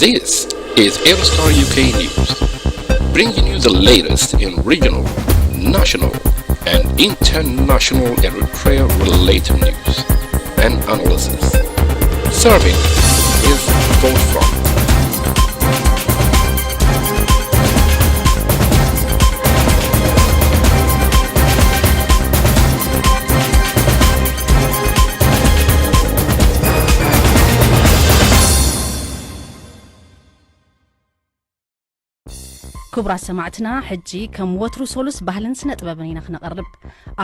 This is Aerostar U K News, bringing you the latest in regional, national, and international Eritrea related news and analysis. Serving is Bold Front. ክቡራት ሰማዕትና፣ ሕጂ ከም ወትሩ ሶሉስ ባህልን ስነ ጥበብን ኢና ክነቕርብ።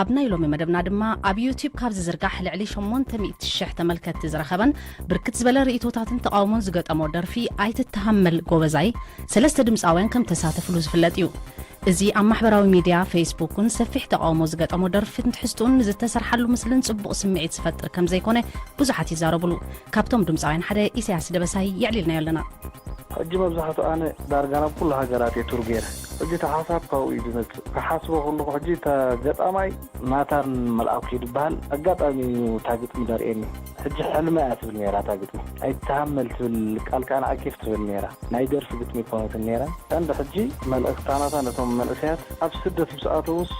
ኣብ ናይ ሎሚ መደብና ድማ ኣብ ዩቲዩብ ካብ ዝዝርጋሕ ልዕሊ ሸሞንተ ሚእቲ ሽሕ ተመልከትቲ ዝረኸበን ብርክት ዝበለ ርእይቶታትን ተቓውሞን ዝገጠሞ ደርፊ ኣይትተሃመል ጎበዛይ ሰለስተ ድምፃውያን ከም ተሳተፍሉ ዝፍለጥ እዩ። እዚ ኣብ ማሕበራዊ ሚድያ ፌስቡክ እውን ሰፊሕ ተቓውሞ ዝገጠሞ ደርፍን ትሕዝትኡን ንዝተሰርሓሉ ምስልን ፅቡቕ ስምዒት ዝፈጥር ከም ዘይኮነ ብዙሓት ይዛረቡሉ። ካብቶም ድምፃውያን ሓደ ኢሳያስ ደበሳይ የዕሊልናዮ ኣለና። ሕጂ መብዛሕትኡ ኣነ ዳርጋ ናብ ኩሉ ሃገራት እየ ቱር ገይረ። ሕጂ እቲ ሓሳብ ካብኡ እዩ ዝመጽእ። ክሓስቦ ከለኹ ሕጂ እታ ገጣማይ ናታን መልኣኩ እዩ ዝበሃል። ኣጋጣሚ እዩ እታ ግጥሚ ዘርእየኒ። ሕጂ ሕልመ እያ ትብል ነይራ እታ ግጥሚ። ኣይትተሃመል ትብል ቃል ከኣ ንኣኬፍ ትብል ነይራ። ናይ ደርፊ ግጥሚ ኣይኮነትን ነይራ። ቀንዲ ሕጂ መልእኽታናታ ነቶም መንእሰያት ኣብ ስደት ምስ ኣተዉስ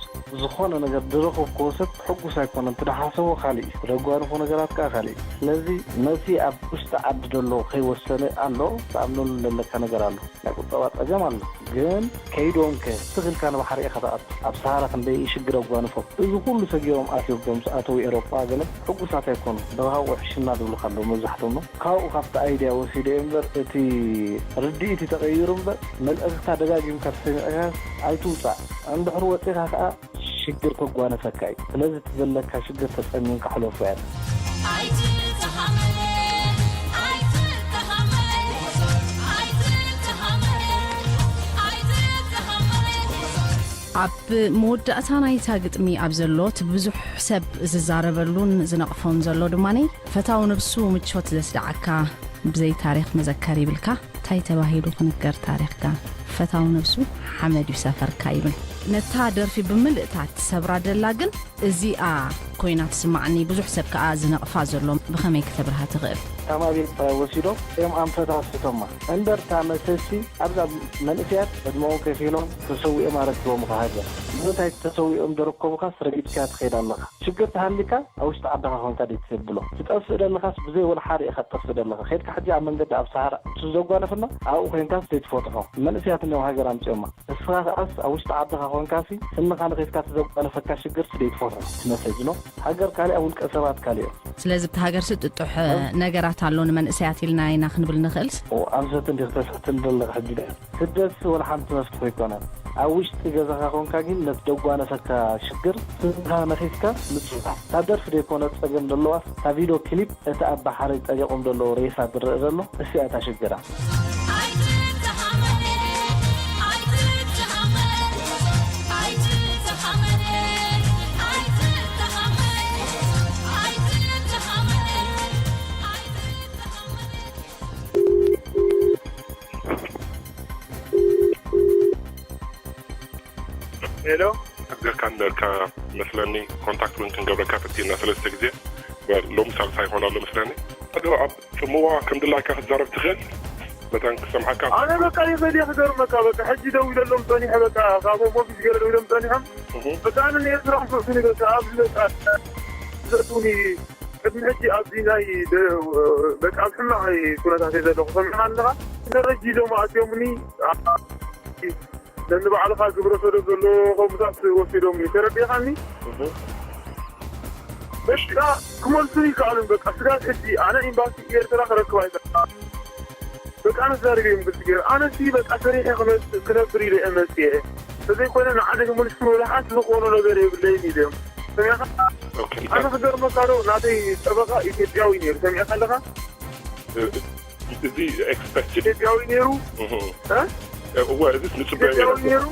ዝኾነ ነገር ዝረኸብክዎ ሰብ ሕጉስ ኣይኮነን። እቲ ዝሓሰቦ ካልእ እዩ፣ እቲ ዘጓንፎ ነገራት ከኣ ካልእ እዩ። ስለዚ ነቲ ኣብ ውሽጢ ዓዲ ዘሎ ከይወሰነ ኣሎ፣ ትኣምነሉ ዘለካ ነገር ኣሎ። ናይ ቁጠባ ጸገም ኣሎ፣ ግን ከይዶም ከ ትኽልካ ንባሕሪ ኢኻ ትኣቱ። ኣብ ሰሃራ ክንደይ ሽግር ኣጓንፎም፣ እዚ ኩሉ ሰጊሮም ኣትዮም፣ እቶም ምስ ኣተዉ ኤውሮጳ ገለ ሕጉሳት ኣይኮኑን። ብኻብኡ ሕሽና ዝብሉኻ ኣለዉ መብዛሕትኦም። ካብኡ ካብቲ ኣይድያ ወሲደ እየ እምበር፣ እቲ ርድኢት እዩ ተቐይሩ እምበር፣ መልእኽታ ደጋጊምካ ተሰሚዕካስ ኣይትውጻእ። እንድሕር ወጺኻ ከኣ ሽግር ከጓነፈካ እዩ። ስለዚ እቲ ዘለካ ሽግር ተጸሚምካ ሕለፎ እያ። ኣብ መወዳእታ ናይታ ግጥሚ ኣብ ዘሎ እቲ ብዙሕ ሰብ ዝዛረበሉን ዝነቕፎን ዘሎ ድማ ፈታው ነብሱ ምቾት ዘስድዓካ ብዘይ ታሪኽ መዘከር ይብልካ። እንታይ ተባሂሉ ክንገር ታሪኽካ? ፈታው ነብሱ ሓመድ እዩ ሰፈርካ ይብል። ነታ ደርፊ ብምልእታ ትሰብራ ደላ ግን እዚኣ ኮይና ትስማዓኒ። ብዙሕ ሰብ ከኣ ዝነቕፋ ዘሎ ብኸመይ ክተብርሃ ትኽእል? ታማቢል ወሲዶም እዮም ኣንፈት ኣስሒቶማ። እምበር እታ መሰሲ ኣብዛ መንእሰያት ዕድመኦም ከፊሎም ተሰዊኦም ኣረኪቦምኻ ሃገር። ንምንታይ ተሰዊኦም ዘረከቡኻስ ረጊጽካያ ትኸይድ ኣለኻ። ሽግር ተሃሊካ ኣብ ውሽጢ ዓድኻ ኮንካ ደይ ትብሎ። ትጠፍእ ደለኻስ ብዘይ ወላ ሓደ ኢኻ ትጠፍእ ደለኻ። ከይድካ ሕጂ ኣብ መንገዲ ኣብ ሰሃራ እቲ ዘጓነፈና ኣብኡ ኮንካስ ደይ ትፈትሖ። መንእሰያት እኒኦም ሃገር ኣምጺኦማ። ንስኻ ከኣስ ኣብ ውሽጢ ዓድኻ ኮንካሲ ስንኻ ንኺድካ እቲ ዘጓነፈካ ሽግር ስደይ ትፈትሖ። እቲ መሰጅ ኖ ሃገር ካሊኣ ውልቀ ሰባት ካሊኦም። ስለዚ ኣብቲ ሃገርሲ ጥጡሕ ነገራት ኣሎ ንመንእሰያት ኢልና ኢና ክንብል ንኽእልስ? ኣምሰት እንዲኽ ተፈትን ዘለኻ ሕጂ ዳ ስደትሲ ወላ ሓንቲ መፍትሒ ኣይኮነን። ኣብ ውሽጢ ገዛኻ ኮንካ ግን ነቲ ደጓነፈካ ሽግር ስንኻ ነኺስካ ምጽንታን። ካብ ደርፊ ደይኮነ ጸገም ዘለዋስ እታ ቪድዮ ክሊፕ እቲ ኣብ ባሕሪ ጠሊቑም ዘሎ ሬሳ ዝረአ ዘሎ እሲኣ እታ ሽግራ። ሄሎ። ኣግደርካ ነበርካ መስለኒ። ኮንታክት እውን ክንገብረካ ፈቲና ሰለስተ ግዜ። ሎሚ ሳልሳይ ይኾን ኣሎ መስለኒ። ኣብ ጽምዋ ከም ድላይካ ክትዛረብ ትኽእል። መታን ክሰምዓካ። ኣነ በቃ ይፈል እየ ክገርመካ። በቃ ሕጂ ደው ኢለሎም ጸኒሐ። በቃ ካብ ሆም ኦፊስ ገለ ደው ኢሎም ጸኒሖም። በቃ ኣነ ንኤርትራ ክፈቱኒ በቃ ኣብዚ በቃ ዘእትውኒ ቅድሚ ሕጂ ኣብዚ ናይ በቃ ኣብ ሕማቕ ኩነታት እየ ዘለኹ። ሰሚዕኻ ኣለኻ። ነረጂ ኢሎም ኣትዮምኒ። ነንባዕልኻ ግብረ ሰዶም ዘለዎ ከምኡታት ወሲዶም እዩ። ተረዲእኻኒ? በቃ ክመልሱኒ ይከኣሉን። በቃ ስጋት ሕጂ ኣነ ኤምባሲ ኤርትራ ክረክብ ኣይከኣል። በቃ ኣነ ተዛሪበ እዮም ግልፂ ገይረ። ኣነ ሲ በቃ ሰሪሐ ክመፅእ ክነብር ኢለ እየ መፅየ። ተዘይኮይነ ንዓደ ተመልስኩ ንብልሓት ዝኾኖ ነገር የብለይን ኢለ እዮም። ሰሚዕኻ? ኣነ ክገርመካ ዶ ናተይ ጠበቃ ኢትዮጵያዊ ነይሩ። ሰሚዕካ ኣለኻ? እዚ ኤክስፐክትድ ኢትዮጵያዊ ነይሩ። እወ፣ እዚ ንጽበዮ ኢትዮጵያዊ ነይሩ።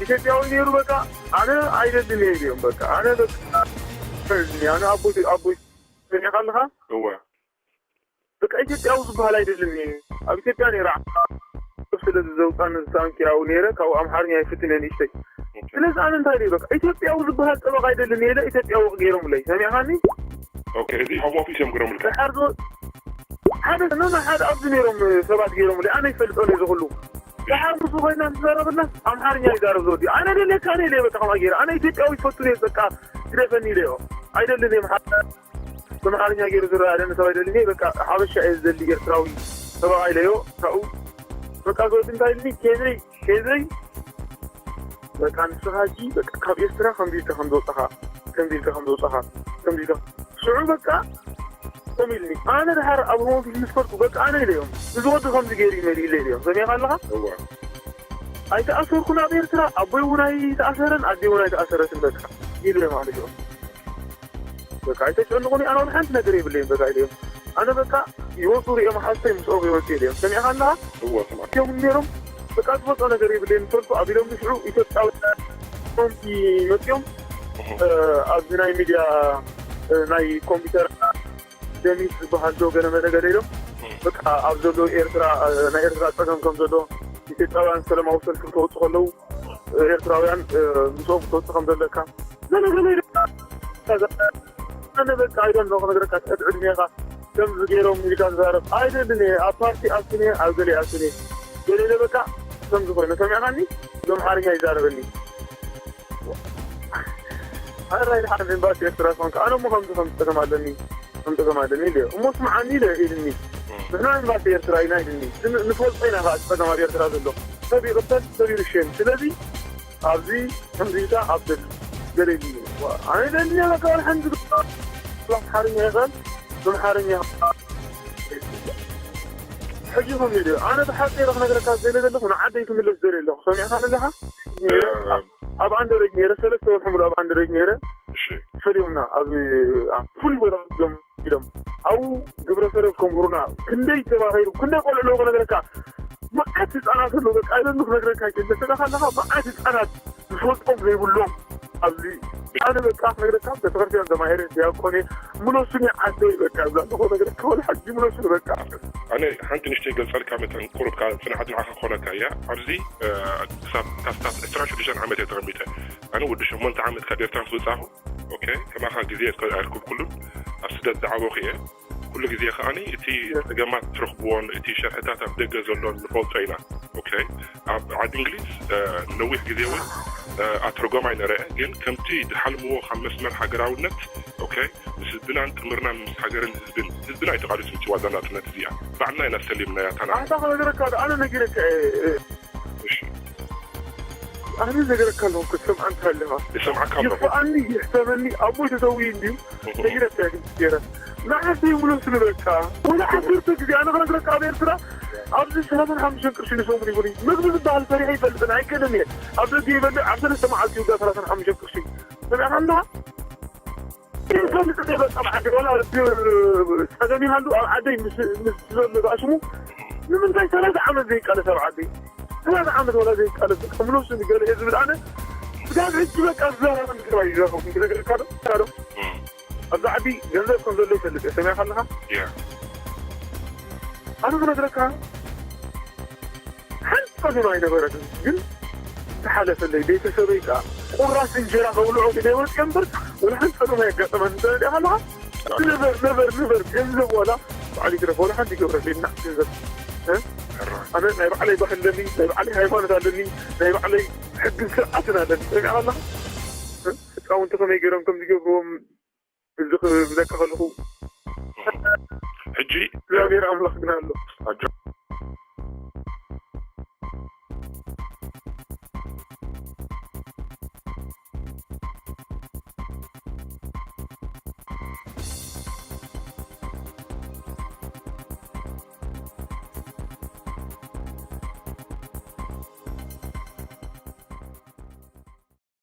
ኢትዮጵያዊ ነይሩ። በቃ ኣነ ኣይደልን እየ ኢሎም። በቃ ኣነ በቃ ኣነ ኣቦይ ኣቦይ ሰሚዕካ ኣለኻ? እወ። በቃ ኢትዮጵያዊ ዝበሃል ኣይደልን እየ። ኣብ ኢትዮጵያ ነይረ ስለ ዘውፃኒ ዝሰኣንኪ ኣብኡ ነይረ። ካብኡ ኣምሓርኛ ይፍትን እየ ንእሽተይ። ስለዚ ኣነ እንታይ ኢለ በቃ ኢትዮጵያዊ ዝበሃል ጠበቃ ኣይደልን እየ ኢለ ኢትዮጵያዊ ገይሮምለይ። ሰሚዕካኒ? ኦኬ፣ እዚ ሆም ኦፊስ እዮም ገይሮምልካ? ድሓር ዝወ- ሓደ ኖ ሓደ ኣብዚ ነይሮም ሰባት ገይሮም ኣነ ይፈልጦ ነዚ ኩሉ። ደሓር ምስ ኮይና ንዛረበላ ኣምሓርኛ ይዛረብ ዘወዲ ኣነ ደለካ ኣነ ኢለ በቃ ከማ ገይረ ኣነ ኢትዮጵያዊ ይፈቱ ነየ በቃ ግደፈኒ ኢለዮ። ኣይደልን እየ ኣምሓርኛ ገይሩ ዝረኣደኒ ሰብ ኣይደልን እየ በቃ ሓበሻ እየ ዝደሊ ኤርትራዊ ሰብኣይ ኢለዮ። ካብኡ በቃ ዘወዲ እንታይ ኢልኒ ኬንሪ ኬንሪ በቃ ንስኻ ሕጂ በቃ ካብ ኤርትራ ከምዚ ኢልካ ከም ዝወጻኻ ከምዚ ኢልካ ከም ዝወጻኻ ከምዚ ኢልካ ሽዑ በቃ ከም ኢልኒ ኣነ ድሓር ኣብ ሆም ፊልም ስፖርት በቃ ኣነ ኢለዮም እዚ ወዲ ከምዚ ገይሩ ይመል ኢለ ኢለዮም ሰሚዕካ ኣለኻ እዋ ኣይተኣሰርኩን ኣብ ኤርትራ ኣቦይ እውን ኣይተኣሰረን ኣደ እውን ኣይተኣሰረትን በቃ ኢለ ማለት እዮም በቃ ኣይተጨንቁኒ ኣነ እውን ሓንቲ ነገር የብለይም በቃ ኢለዮም ኣነ በቃ ይወፁ ሪኦም ሓዝተይ ምስኦም ይወፁ ኢለዮም ሰሚዕካ ኣለኻ እዋ ስማዕ እዮም ነይሮም በቃ ዝፈልጦ ነገር የብለይን ዝፈልጡ ኣቢሎም ንሽዑ ኢትዮጵያዊ ኮንቲ መፅኦም ኣብዚ ናይ ሚድያ ናይ ኮምፒውተር ደሚት ዝበሃል ዶ ገለ መለ ገለ ኢሎም በቃ ኣብ ዘሎ ኤርትራ ናይ ኤርትራ ፀገም ከም ዘሎ ኢትዮጵያውያን ሰለማዊ ሰልፊ ክተወፁ ከለዉ ኤርትራውያን ምስኦም ክተወፁ ከም ዘለካ ገለ ገለ ኢሎም ኣነ በቃ ኣይደን ዶ ክነግረካ ትሕት ዕድሜኻ ከምዚ ገይሮም ኢልካ ዝዛረብ ኣይደልን እየ ኣብ ፓርቲ ኣስን እየ ኣብ ገለ ኣስን እየ ገለ ኢለ በቃ ከምዚ ኮይኑ ሰሚዕካኒ ብኣምሓርኛ ይዛረበኒ ኣራይ ድሓር ኤምባሲ ኤርትራ ዝኾንካ ኣነ እሞ ከምዚ ከም ፀገም ኣለኒ ከም ፀገም ኣለኒ ኢለ እሞ ስምዓኒ ኢለ ኢልኒ ንሕና ኤምባሲ ኤርትራ ኢና ኢልኒ ንፈልጦ ኢና ከዓ ፀገም ኣብ ኤርትራ ዘሎ ሰብ ይቕተል ሰብ ይርሸን ስለዚ ኣብዚ ከምዚ ኢልካ ኣብ ደል ገለ ኢልኒ ኣነ ኢለኒ በቃ ሓንቲ ኣምሓርኛ ይኽእል ብኣምሓርኛ ሕጂ ከም ኢሉ ኣነ ብሓፂሩ ክነግረካ ዝደለ ዘለኹ ንዓደይ ክምለስ ዝደለ ኣለኹ ሰሚዕካ ኣለኻ ኣብ ኣንደረጅ ነይረ ሰለስተ ወርሒ ሙሉ ኣብ ኣንደረጅ ነይረ ፈሊዮምና ኣብ ፍሉይ ቦታ ዞም ኢሎም ኣብኡ ግብረ ሰዶም ከምህሩና ክንደይ ተባሂሉ ክንደይ ቆልዑ ኣለዉ ክነግረካ መዓት ህፃናት ኣለዉ በቃ ኢለኒ ክነግረካ ይክእል ንስኻ ኣለኻ መዓት ህፃናት ዝፈልጦም ዘይብሎም ኣብዚ ኣነ በቃ ክነግረካ ቤተክርስትያን ተማሂረ ዲያቆን እየ ምለሱኒ ዓደይ በቃ እዛ ዝኾነ ነገር ከወል ሓጂ ምለሱኒ በቃ ኣነ ሓንቲ ንሽተይ ገልፀልካ መጠን ቁሩብካ ፅንዓት ንዓኻ ክኾነካ እያ ኣብዚ ክሳብ ካስታት ዕስራን ሽዱሽተን ዓመት እየ ተቐሚጠ ኣነ ወዲ ሸሞንተ ዓመት ካብ ኤርትራ ምስ ወፃኹ ኦኬ ከማኻ ግዜ ኣይረክብኩሉን ኣብ ስደት ዝዓበኹ እየ ኩሉ ግዜ ከዓኒ እቲ ጸገማት ትረኽብዎን እቲ ሸርሕታት ኣብ ደገ ዘሎን ንፈልጦ ኢና። ኦኬ ኣብ ዓዲ እንግሊዝ ነዊሕ ግዜ እውን ኣተርጎም ኣይነረአ፣ ግን ከምቲ ዝሓልምዎ ካብ መስመር ሃገራውነት ኦኬ ምስ ህዝብናን ጥምርናን ምስ ሃገርን ህዝብን ህዝብና ኣይተቓሊሱ እቲ ዋዛ ናጽነት እዚኣ ባዕልና ኢና ሰሊምናያ ታና ኣታ ከነገረካ ኣነ ነጊረካ እየ እሺ ኣነ ነገረካ ኣለኹ ክትሰምዓ እንተ ኣለኻ ይሰምዓካ ኣለኹ። ይኽፈኣኒ ይሕሰበኒ ኣቦይ ተሰዊኡ እንድዩ ነጊረካ እየ ግን ገይረ ንዓሰይ ውለሱኒ በቃ ወላ ዓሰርተ ግዜ ኣነ ክነግረካ ኣብ ኤርትራ ኣብዚ ሰላሳን ሓሙሽተን ቅርሺ ንሰሙን ይቡኒ ምግቢ ዝበሃል ፈሪሐ ይፈልጥን ኣይክእልን እየ ኣብ ደገ ይበልዕ ኣብ ሰለስተ መዓልቲ ይውዳ ሰላሳን ሓሙሽተን ቅርሺ ሰሚዕካ ኣለኻ ይፈልጥ እየ በቃ ኣብ ዓዲ ወላ ጸገም ይሃሉ ኣብ ዓደይ ምስ ምስ ዘሎ ዝኣሽሙ ንምንታይ ሰላሳ ዓመት ዘይቃለስ ኣብ ዓደይ ሰላሳ ዓመት ወላ ዘይቃለስ በቃ ምለሱኒ ገለ እየ ዝብል ኣነ ስጋብ ሕጂ በቃ ዝዛረበ ምክራ ይዛረቡ ክነግረካ ዶ ዶ ኣብዚ ዓዲ ገንዘብ ከም ዘሎ ይፈልጥ እየ ሰሚዕካ ኣለኻ ኣነ ክነግረካ ሓንቲ ጸገም ኣይነበረትን ግን ተሓለፈለይ ቤተሰበይ ከኣ ቁራስ እንጀራ ከብልዖ ግደ ወፅየ እምበር ወላ ሓንቲ ጸገም ኣየጋጠመን እንተ ሪእኻ ኣለኻ ነበር ነበር ነበር ገንዘብ ዋላ ባዕሉ ይትረፍ ዋላ ሓንቲ ይገብረለይ እና ገንዘብ ኣነ ናይ ባዕለይ ባህሊ ኣለኒ ናይ ባዕለይ ሃይማኖት ኣለኒ ናይ ባዕለይ ሕግን ስርዓትን ኣለኒ ሪእኻ ኣለኻ ህፃውንቲ ከመይ ገይሮም ከም ዝገብርዎም እዚ ክብለካ ከለኹ ሕጂ እግዚኣብሔር ኣምላኽ ግን ኣሎ ኣጆ